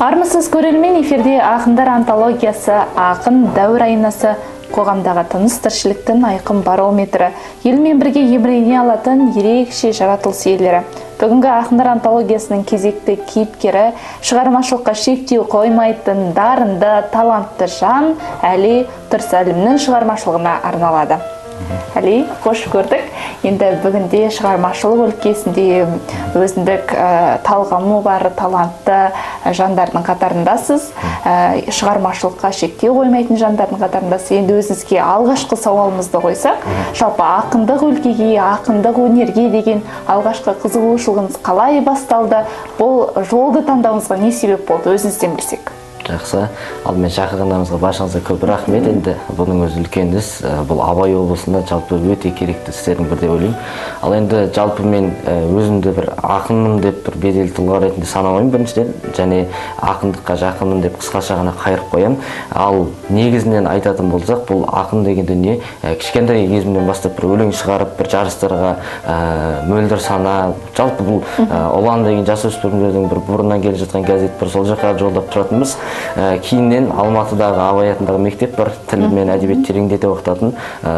Армысыз, көрермен! Эфирде «Ақындар антологиясы», ақын дәуір айнасы, қоғамдағы тыныс тіршіліктің айқын барометрі, елмен бірге емірене алатын ерекше жаратылыс иелері. Бүгінгі «Ақындар антологиясының» кезекті кейіпкері – шығармашылыққа шектеу қоймайтын дарынды, талантты жан Әли Тұрсәлімнің шығармашылығына арналады. Әли, қош көрдік! Енді бүгінде шығармашылық өлкесінде өзіндік талғамы бар талантты жандардың қатарындасыз, шығармашылыққа шектеу қоймайтын жандардың қатарындасыз. Енді өзіңізге алғашқы сауалымызды қойсақ, жалпы ақындық өлкеге, ақындық өнерге деген алғашқы қызығушылығыңыз қалай басталды? Бұл жолды таңдауыңызға не себеп болды? Өзіңізден білсек. Жақсы. Алдымен шақырғандарыңызға, баршаңызға көп рахмет. Енді бұның өзі үлкен іс. Бұл Абай облысында жалпы өте керекті істердің бірі деп ойлаймын. Ал енді жалпы мен өзімді бір ақынмын деп, бір беделді тұлға ретінде санамаймын біріншіден, және ақындыққа жақынмын деп қысқаша ғана қайырып қоямын. Ал негізінен айтатын болсақ, бұл ақын деген дүние кішкентай кезімнен бастап бір өлең шығарып, бір жарыстарға, «Мөлдір сана», жалпы бұл «Ұлан» деген жасөспірімдердің бір бұрыннан келе жатқан газет бар, сол жаққа жолдап тұратынбыз. Кейіннен Алматыдағы Абай атындағы мектеп бар, тіл мен әдебиет тереңдете оқытатын.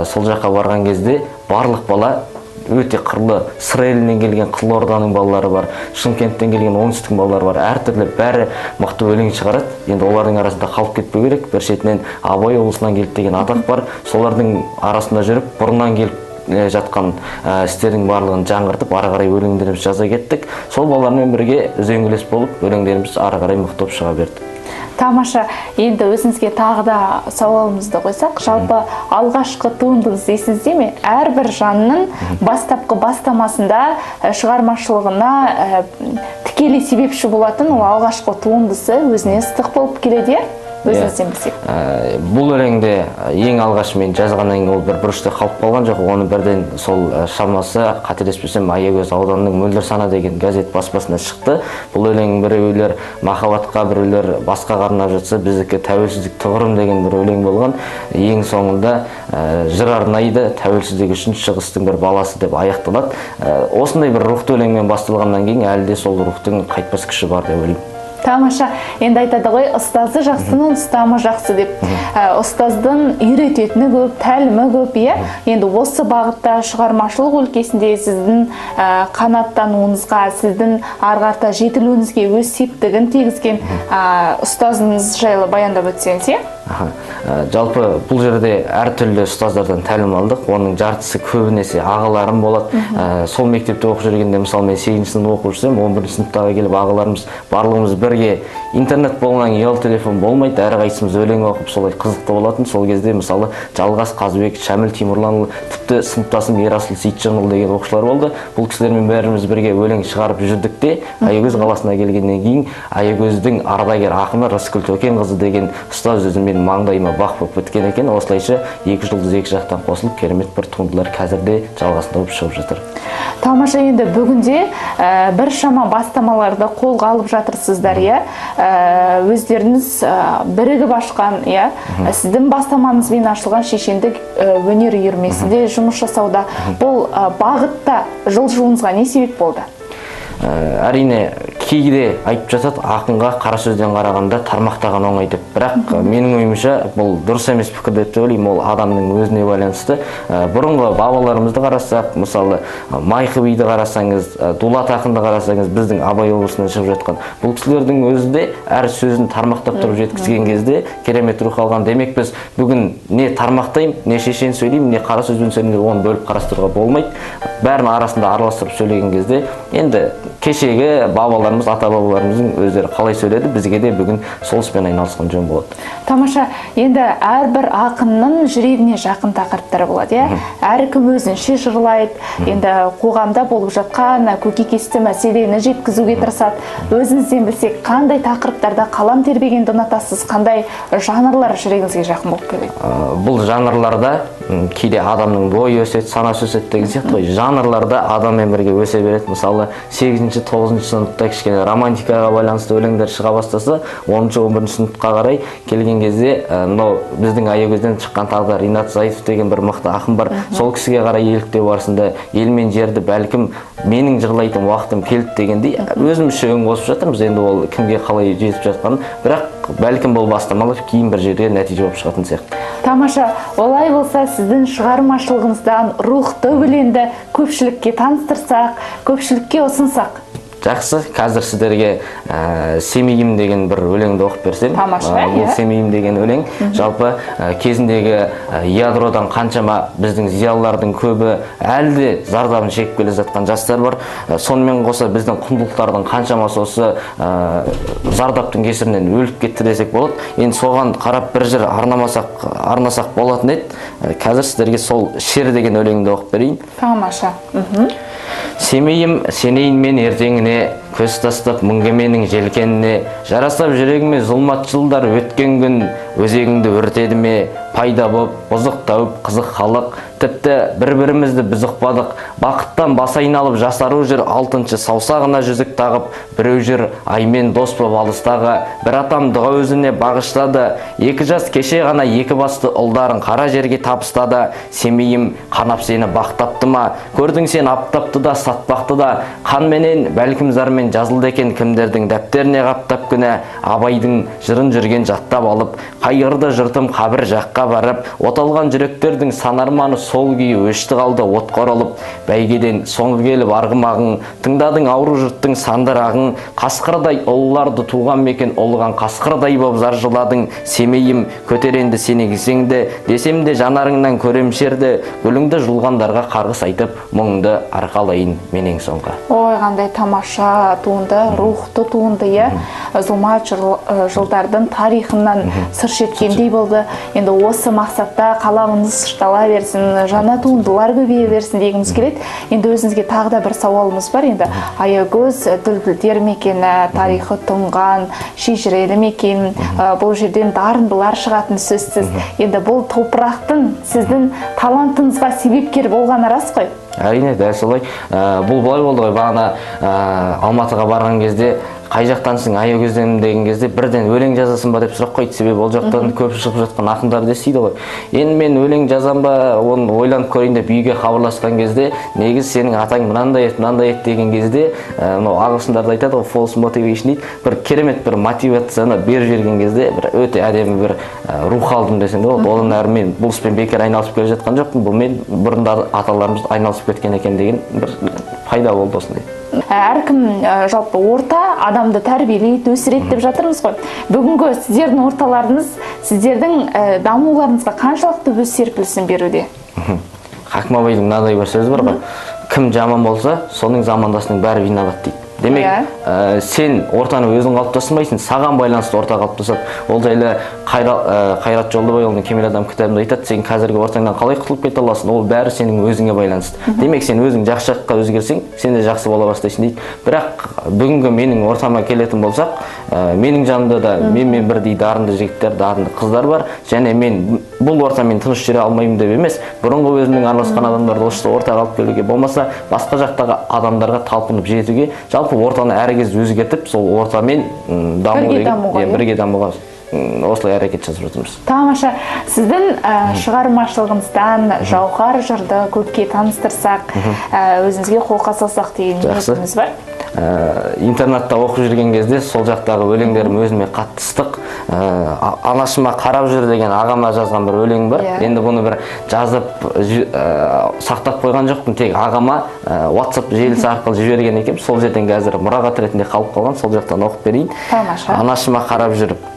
Сол жаққа барған кезде барлық бала өте қырлы: Сыр елінен келген Қызылорданың балалары бар, Шымкенттен келген оңтүстіктің балалары бар, әртүрлі, бәрі мықты өлең шығарады. Енді олардың арасында қалып кетпеу керек, бір шетінен Абай облысынан келді деген атақ бар. Солардың арасында жүріп, бұрыннан келіп жатқан істердің барлығын жаңғыртып, ары қарай өлеңдерімізді жаза кеттік. Сол балалармен бірге үзеңгілес болып, өлеңдеріміз ары қарай мықты болып шыға берді. Тамаша! Енді өзіңізге тағы да сауалымызды қойсақ, жалпы алғашқы туындыңыз есіңізде ме? Әрбір жанның бастапқы бастамасында шығармашылығына тікелей себепші болатын ол алғашқы туындысы өзіне ыстық болып келеді, иә? Өзіңізден білсек. Бұл өлеңде ең алғаш мен жазғаннан кейін ол бір бұрышта қалып қалған жоқ. Оны бірден сол шамасы, қателеспесем, Аягөз ауданының «Мөлдір сана» деген газет баспасына шықты. Бұл өлең біреулер махаббатқа, біреулер басқаға арнап жатса, біздікі тәуелсіздік тұғырым деген бір өлең болған. Ең соңында «Жыр арнайды тәуелсіздік үшін шығыстың бір баласы» деп аяқталады. Осындай бір рухты өлеңмен басталғаннан кейін әлі де сол рухтың қайтпас күші бар деп ойлаймын. Тамаша! Енді айтады ғой, ұстазы жақсының ұстамы жақсы деп. Ұстаздың үйрететіні көп, тәлімі көп, иә. Енді осы бағытта, шығармашылық өлкесінде сіздің қанаттануыңызға, сіздің ары қарата жетілуіңізге өз септігін тигізген ұстазыңыз жайлы баяндап өтсеңіз, иә. Аха. Жалпы бұл жерде әртүрлі ұстаздардан тәлім алдық. Оның жартысы көбінесе ағаларым болады. Сол мектепте оқып жүргенде, мысалы, мен сегізінші сынып оқушысымын, 11-сыныптағы келіп ағаларымыз барлығымыз бірге, интернет болғаннан кейін ұялы телефон болмайды, әрқайсымыз өлең оқып, солай қызықты болатын. Сол кезде, мысалы, Жалғас Қазыбек, Шәміл Темірланұлы, тіпті сыныптасым Ерасыл Сейітжанұлы деген оқушылар болды. Бұл кісілермен бәріміз бірге өлең шығарып жүрдік те, Аягөз қаласына келгеннен кейін Аягөздің ардагер ақыны Рыскүл Төкенқызы деген ұстаз өзі менің маңдайыма бақ болып біткен екен. Осылайша екі жұлдыз екі жақтан қосылып, керемет бір туындылар қазір де жалғасын тауып шығып жатыр. Тамаша! Енді бүгінде біршама бастамаларды қолға алып жатырсыздар, иә. Өздеріңіз бірігіп ашқан, иә, сіздің бастамаңызбен ашылған шешендік өнер үйірмесі де жұмыс жасауда. Бұл бағытта жылжуыңызға не себеп болды? Әрине, кейде айтып жатады, ақынға қара сөзден қарағанда тармақтаған оңай деп. Бірақ менің ойымша, бұл дұрыс емес пікір деп те ойлаймын. Ол адамның өзіне байланысты. Бұрынғы бабаларымызды қарасақ, мысалы, Майқы биді қарасаңыз, Дулат ақынды қарасаңыз, біздің Абай облысынан шығып жатқан бұл кісілердің өзі де әр сөзін тармақтап тұрып жеткізген кезде керемет рух алған. Демек, біз бүгін не тармақтаймын, не шешен сөйлеймін, не қара сөзбен сөйлеймін деп оны бөліп қарастыруға болмайды. Бәрін арасында араластырып сөйлеген кезде, енді кешегі бабаларымыз, ата бабаларымыздың өздері қалай сөйледі, бізге де бүгін сол іспен айналысқан жөн болады. Тамаша! Енді әрбір ақынның жүрегіне жақын тақырыптар болады, иә. Әркім өзінше жырлайды. Енді қоғамда болып жатқан көкейкесті мәселені жеткізуге тырысады. Өзіңізден білсек, қандай тақырыптарда қалам тербегенді ұнатасыз? Қандай жанрлар жүрегіңізге жақын болып келеді? Бұл жанрларда Кейде адамның бойы өседі, санасы өседі деген сияқты ғой. Жанрлар да адаммен бірге өсе береді. Мысалы, сегізінші, тоғызыншы сыныпта кішкене романтикаға байланысты өлеңдер шыға бастаса, 10-, 11-сыныпқа қарай келген кезде мынау біздің Аягөзден шыққан тағы да Ринат Заитов деген бір мықты ақын бар, сол кісіге қарай еліктеу барысында ел мен жерді, бәлкім, менің жырлайтын уақытым келді дегендей, өзімізше өң қосып жатырмыз. Енді ол кімге қалай жетіп жатқанын, бірақ бәлкім, бұл бастамалар кейін бір жерге нәтиже болып шығатын сияқты. Тамаша! Олай болса, сіздің шығармашылығыңыздан рухты өлеңді көпшілікке таныстырсақ, көпшілікке ұсынсақ. Жақсы, қазір сіздерге «Семейім» деген бір өлеңді оқып берсем. Тамаша. Бұл «Семейім» деген өлең жалпы кезіндегі ядродан қаншама біздің зиялылардың көбі әлі де зардабын шегіп келе жатқан жастар бар. Сонымен қоса біздің құндылықтардың қаншамасы осы зардаптың кесірінен өліп кетті десек болады. Енді соған қарап бір жыр арнамасақ, арнасақ болатын еді. Қазір сіздерге сол «Шер» деген өлеңді оқып берейін. Тамаша. Семейім, сенейін мен ертеңіне, көз тастап мың кеменің желкеніне, жарасап жүрегіме зұлмат жылдар өткен күн өзегіңді өртеді ме? Пайда боп бұзық тәуіп, қызық халық, тіпті бір бірімізді біз ұқпадық. Бақыттан бас айналып жасару жүр, алтыншы саусағына жүзік тағып біреу жүр аймен дос боп алыстағы. Бір атам дұға өзіне бағыштады, екі жас кеше ғана екі басты ұлдарын қара жерге табыстады. Семейім, қанап сені бақ тапты ма? Көрдің сен аптапты да, сатпақты да, қанменен, бәлкім, зармен жазылды екен кімдердің дәптеріне қаптап күнә. Абайдың жырын жүрген жаттап алып, қайғырды жұртым қабір жаққа барып. Оталған жүректердің сан арманы сол күйі өшті қалды отқа оралып. Бәйгеден соңғы келіп арғымағың, тыңдадың ауру жұрттың сандырағын. Қасқырдай ұлыларды туған мекен ұлыған қасқырдай боп зар жыладың. Семейім, көтер енді сен еңсеңді, десем де, жанарыңнан көрем шерді. Гүліңді жұлғандарға қарғыс айтып, мұңыңды арқалайын мен ең соңғы. Ой, қандай тамаша туынды, рухты туынды, иә. Зұлмат жылдардың тарихынан сыр шерткендей болды. Енді осы мақсатта қаламыңыз ұштала берсін, жаңа туындылар көбейе берсін дегіміз келеді. Енді өзіңізге тағы да бір сауалымыз бар. Енді Аягөз дүлдүлдер мекені, тарихы тұнған шежірелі мекен. Бұл жерден дарындылар шығатын сөзсіз. Енді бұл топырақтың сіздің талантыңызға себепкер болғаны рас қой? Әрине, дәл солай. Бұл былай болды ғой: бағана Алматыға барған кезде «Қай жақтансың?» «Аягөзденмін» деген кезде бірден «Өлең жазасың ба?» деп сұрақ қойды. Себебі ол жақтан көп шығып жатқан ақындарды естиді ғой. Енді мен өлең жазам ба, оны ойланып көрейін деп үйге хабарласқан кезде, негізі «Сенің атаң мынандай еді, мынандай еді» деген кезде, мынау ағылшындарда айтады ғой, false motivation дейді, бір керемет бір мотивацияны беріп жіберген кезде бір өте әдемі бір рух алдым десем де болады. Одан әрі мен бұл іспен бекер айналысып келе жатқан жоқпын, бұл мен бұрында аталарымыз айналысып кеткен екен деген бір пайда болды осындай. Әркім, жалпы орта адамды тәрбиелейді, өсіреді деп жатырмыз ғой. Бүгінгі сіздердің орталарыңыз сіздердің дамуларыңызға қаншалықты өз серпілісін беруде? Хакім Абайдың мынандай бір сөзі бар ғой: «Кім жаман болса, соның замандасының бәрі виноват», – дейді. Демек, сен ортаны өзің қалыптастырмайсың, саған байланысты орта қалыптасады. Ол жайлы Қайрат Жолдыбайұлының «Кемел адам» кітабында айтады: сен қазіргі ортаңнан қалай құтылып кете аласың, ол бәрі сенің өзіңе байланысты. Демек, сен өзің жақсы жаққа өзгерсең, сен де жақсы бола бастайсың дейді. Бірақ бүгінгі менің ортама келетін болсақ, менің жанымда да менімен бірдей дарынды жігіттер, дарынды қыздар бар. Және мен бұл ортамен тыныш жүре алмаймын деп емес, бұрынғы өзімнің араласқан адамдарды осы ортаға алып келуге, болмаса басқа жақтағы адамдарға талпынып жетуге, жалпы ортаны әр кез өзгертіп, сол ортамен даму Бірге деген, дамуға, иә, иә? Бірге дамуға осылай әрекет жасап жатырмыз. Тамаша! Сіздің шығармашылығыңыздан жауһар жырды көпке таныстырсақ, өзіңізге қолқа салсақ деген Жақсы. ниетіміз бар. Интернатта оқып жүрген кезде сол жақтағы өлеңдерім өзіме қатты ыстық. «Анашыма қарап жүр» деген ағама жазған бір өлең бар. Енді бұны бір жазып сақтап қойған жоқпын, тек ағама WhatsApp желісі арқылы жіберген екенмін. Сол жерден қазір мұрағат ретінде қалып қалған, сол жақтан оқып берейін. Тамаша. «Анашыма қарап жүріп».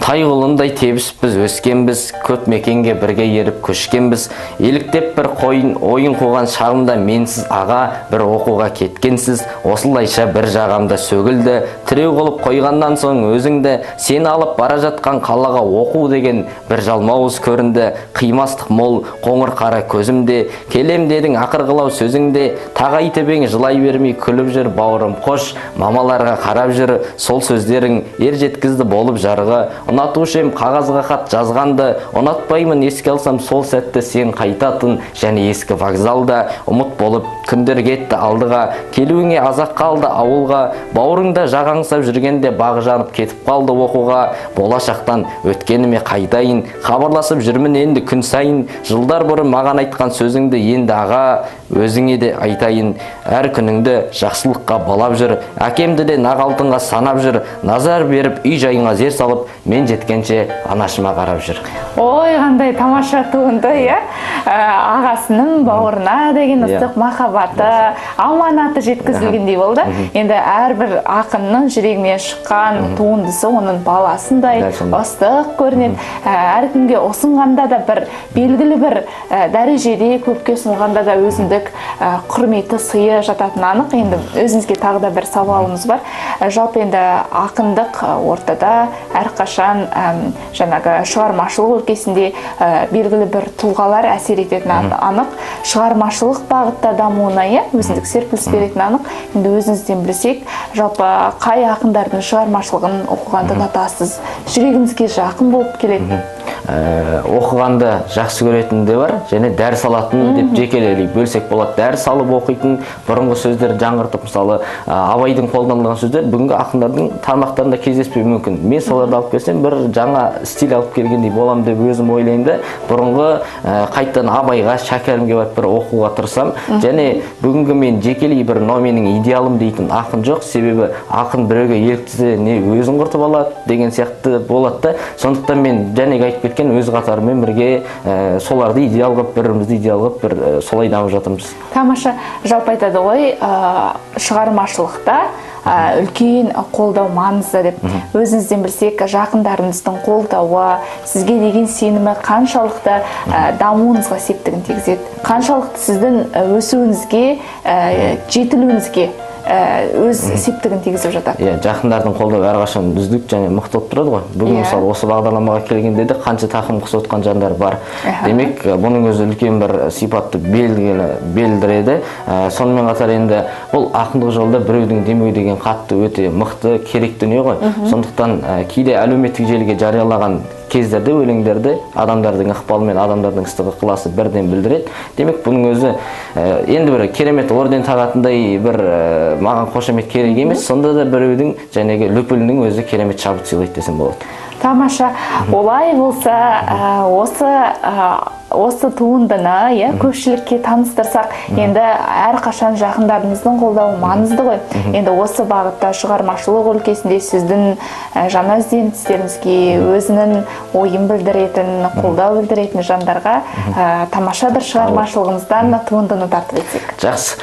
Тай құлындай тебісіп біз өскенбіз, көп мекенге бірге еріп көшкенбіз. Еліктеп бір қойын, ойын қуған шағымда менсіз, аға, бір оқуға кеткенсіз. Осылайша бір жағамда сөгілді, тіреу қылып қойғаннан соң өзіңді. Сені алып бара жатқан қалаға оқу деген бір жалмауыз көрінді. Қимастық мол қоңыр қара көзімде, келем дедің ақырғылау сөзіңде. Тағы айтып ең, жылай бермей күліп жүр, бауырым, қош, мамаларға қарап жүр. Сол сөздерің ер жеткізді болып жарғы. Ұнатушы ем қағазға хат жазғанды, ұнатпаймын еске алсам сол сәтті сен қайтатын және ескі вокзалда. Ұмыт болып күндер кетті алдыға, келуіңе азақ қалды ауылға. Бауырыңда жағаңсап жүргенде бағы жанып кетіп қалды оқуға. Болашақтан өткеніме қайтайын, хабарласып жүрмін енді күн сайын. Жылдар бұрын маған айтқан сөзіңді енді аға өзіңе де айтайын. Әр күніңді жақсылыққа балап жүр, әкемді де нақ алтынға санап жүр. Назар беріп үй жайыңа зер салып, мен жеткенше анашыма қарап жүр. Ой, қандай тамаша туынды, иә? Ағасының бауырына деген ыстық махаббаты, аманаты жеткізілгендей болды. Енді әрбір ақынның жүрегінен шыққан туындысы оның баласындай ыстық көрінеді. Әркімге ұсынғанда да бір белгілі бір дәрежеде, көпке ұсынғанда да өзіндік құрметі, сыйы жататыны анық. Енді өзіңізге тағы да бір сауалымыз бар. Жалпы енді ақындық ортада әрқашан жаңағы шығармашылық өлкесінде белгілі бір тұлғалар әсер ететіні анық. Шығармашылық бағытта дамуына, өзіндік серпіліс беретіні анық. Енді өзіңізден білсек, жалпы қай ақындардың шығармашылығын оқығанды ұнатасыз? Жүрегіңізге жақын болып келеді? Оқығанды жақсы көретін де бар, және дәріс алатын деп жекелей бөлсек болады. Дәріс алып оқитын, бұрынғы сөздерді жаңғыртып, мысалы Абайдың қолданылған сөздер бүгінгі ақындардың тармақтарында кездеспеуі мүмкін. Мен соларды алып келсем, бір жаңа стиль алып келгендей болам деп өзім ойлаймын да, бұрынғы қайтадан Абайға, Шәкәрімге барып бір оқуға тырысам. Және бүгінгі мен жекелей бір мынау менің идеалым дейтін ақын жоқ, себебі ақын біреуге еліктесе не өзін құртып алады деген сияқты болады да. Сондықтан мен және айтып кеткен өз қатарымен бірге соларды идеал қылып, бірімізді идеал қылып, бір солай дамып жатырмыз. Тамаша. Жалпы айтады ғой, шығармашылықта үлкен қолдау маңызды деп. Өзіңізден білсек, жақындарыңыздың қолдауы, сізге деген сенімі қаншалықты дамуыңызға септігін тигізеді, қаншалықты сіздің өсуіңізге, жетілуіңізге өз септігін тигізіп жатады? Иә, жақындардың қолдауы әрқашан үздік және мықты болып тұрады ғой. Бүгін мысалы осы бағдарламаға келгенде де қанша тақым қосып отқан жандар бар. Демек, бұның өзі үлкен бір сипатты белдіреді. Сонымен қатар енді бұл ақындық жолда біреудің демеуі деген қатты өте мықты керек дүние ғой. Сондықтан кейде әлеуметтік желіге жариялаған кездерде өлеңдерді адамдардың ықпалымен, адамдардың ыстық ықыласы бірден білдіреді. Демек, бұның өзі енді бір керемет орден тағатындай бір маған қошемет керек емес, сонда да біреудің жәнегі лүпілінің өзі керемет шабыт сыйлайды десем болады. Тамаша. Олай болса, осы туындыны көпшілікке таныстырсақ, енді әрқашан жақындарыңыздың қолдауы маңызды ғой. Енді осы бағытта шығармашылық өлкесінде сіздің жаңа ізденістеріңізге өзінің ойын білдіретін, қолдау білдіретін жандарға тамаша бір шығармашылығыңыздан туындыны тартып етсек. Жақсы.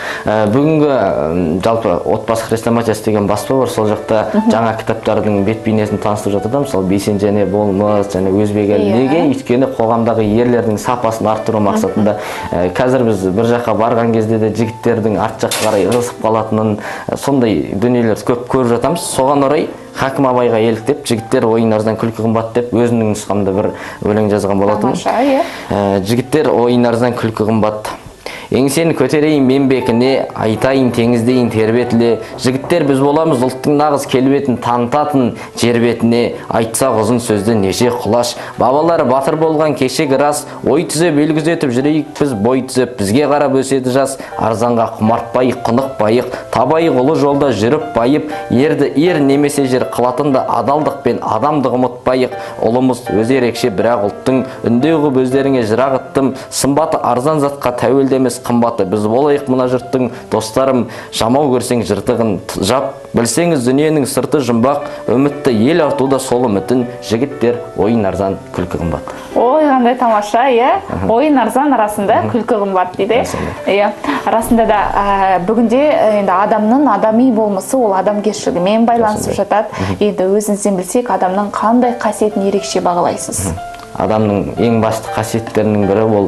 Бүгінгі жалпы отбасы хрестоматиясы деген баспа бар, сол жақта жаңа кітаптардың бет бейнесін таныстырып жатыр. Мысалы, Бейсен және Болмыс және Өзбек әлі. Неге? Өйткені қоғамдағы ерлердің сапасын арттыру мақсатында. Қазір біз бір жаққа барған кезде де жігіттердің арт жаққа қарай ығысып қалатынын, сондай дүниелерді көп көріп жатамыз. Соған орай Хакім Абайға еліктеп, жігіттер ойын арзан күлкі қымбат деп өзімнің нұсқамда бір өлең жазған болатынмын. Тамаша, иә. Жігіттер ойын арзан күлкі қымбат. Еңсені көтерейін мен бекіне, айтайын теңіздейін тербетіле. Жігіттер біз боламыз ұлттың нағыз келбетін танытатын жер бетіне. Айтсақ ұзын сөзді неше құлаш. Бабалары батыр болған кешегі рас. Ой түзеп, ел күзетіп жүрейік біз бой түзеп. Бізге қарап өседі жас. Арзанға құмартпайық, құнықпайық. Табайық ұлы жолда жүріп байып. Ерді ер немесе жер қылатын да адалдық пен адамдық ұмытпайық. Ұлымыз өз ерекше бірақ ұлттың. Үндеу қып өздеріңе жырақ еттім. Сымбаты арзан затқа тәуелді емес қымбаты. Біз болайық мына жұрттың достарым, жамау көрсең жыртығын жап. Білсеңіз дүниенің сырты жұмбақ, үмітті ел артуда сол үмітін. Жігіттер ойын арзан күлкі қымбат. Ой, қандай тамаша, иә? Ойын арзан арасында күлкі қымбат дейді. Иә, расында да бүгінде енді адамның адами болмысы ол адамгершілігімен байланысып жатады. Енді өзіңізден білсек, адамның қандай қасиетін ерекше бағалайсыз? Адамның ең басты қасиеттерінің бірі ол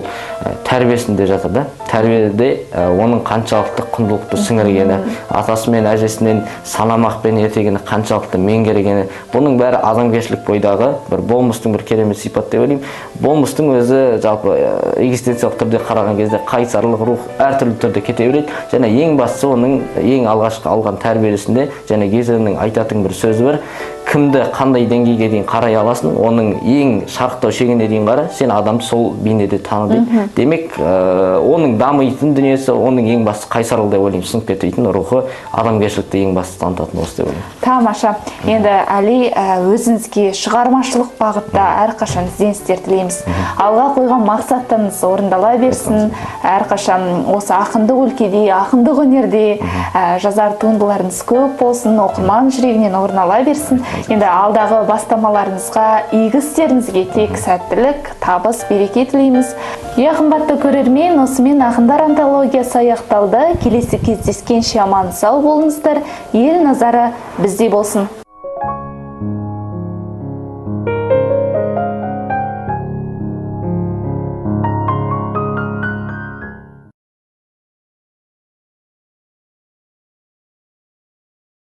тәрбиесінде жатыр да. Тәрбиеде оның қаншалықты құндылықты сіңіргені, атасы мен әжесінен санамақ пен ертегіні қаншалықты меңгергені, бұның бәрі адамгершілік бойдағы бір болмыстың бір керемет сипаты деп ойлаймын. Болмыстың өзі жалпы экзистенциялық түрде қараған кезде қайсарлық, рух әртүрлі түрде кете береді. Және ең бастысы оның ең алғашқы алған тәрбиесінде, және Гезенің айтатын бір сөзі бар: Кімді қандай деңгейге дейін қарай аласың, оның ең шарықтау шегіне дейін қара, сен адамды сол бейнеде таны дейді. Демек, оның дамитын дүниесі, оның ең басты қайсарлығы деп ойлаймын, сынып кетпейтін рухы, адамгершілікті ең басты танытатын осы деп ойлаймын. Тамаша. Енді, Әли, өзіңізге шығармашылық бағытта әрқашан ізденістер тілейміз. Алға қойған мақсаттарыңыз орындала берсін. Әрқашан осы ақындық өлкеде, ақындық өнерде жазар туындыларыңыз көп болсын, оқырман жүрегінен орын ала берсін. Енді алдағы бастамаларыңызға, игі істеріңізге тек сәттілік, табыс, береке тілейміз. Иә, қымбатты көрермен, осымен ақындар антологиясы аяқталды. Келесі кездескенше аман сау болыңыздар. Ел назары бізде болсын.